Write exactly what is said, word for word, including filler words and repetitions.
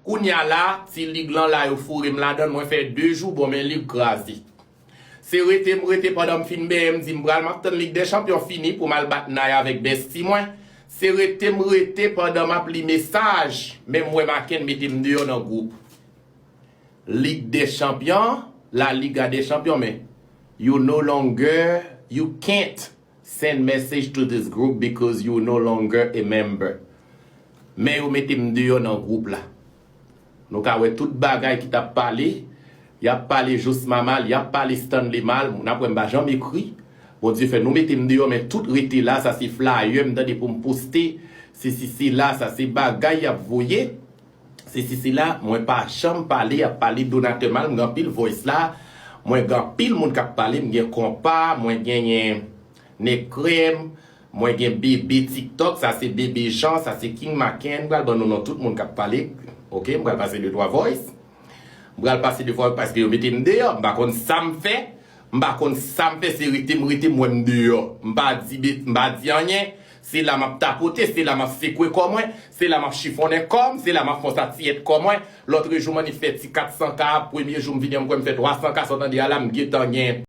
Kounye a la, ti lig lan la yo foure m ladan l, mwen fè de jou, bon men lig kraze. Se rete m rete pandan m fin benyen m di m pral m ap tann Lig dè Chanpyon fini pou m al bat Naya avèk bèsti mwen. Se rete m rete pandan m ap li mesaj, men m wè Maken mete m deyò nan gwoup. Lig dè Chanpyon, La Liga dè Chanpyon, men you no longer, you can't send message to this group because you no longer a member. Men yo mete m deyò nan gwoup la. Nou ka wè tout bagay ki t ap pale, y ap pale Jossma mal, y ap pale Stanley mal, moun ap wè m pa janm ekri. Bondye fè nou mete m deyò, men tout rete la, sa se flyer m tande pou m poste, se si se la, sa se bagay y ap voye. Se si se la, mwen pa janm pale, y ap pale donatè mal, m gen anpil voice la, mwen gen anpil moun k ap pale, m gen Konpa, mwen genyen Nèg Krèm, mwen gen Bebe TikTok, sa se Bebe Jean, sa se King Maken, m pral ban nou non tout moun k ap pale, oke, m pral pase de twa voice, m pral pase de twa paske yo mete m deyò, m pa konn sa m fè, m pa konn sa m fè, se rete m rete m wè m deyò, m pa di, m pa di anyen, se la m ap tapote, se la m ap sekwe kò mwen, se la m ap chifonnen kò m, se la m ap fè yon satiyèt kò mwen, lòtrejou m annik fè ti kat san ka, premye jou m vini an m kwè m fè twa san ka, sa w tande a la m gentan gen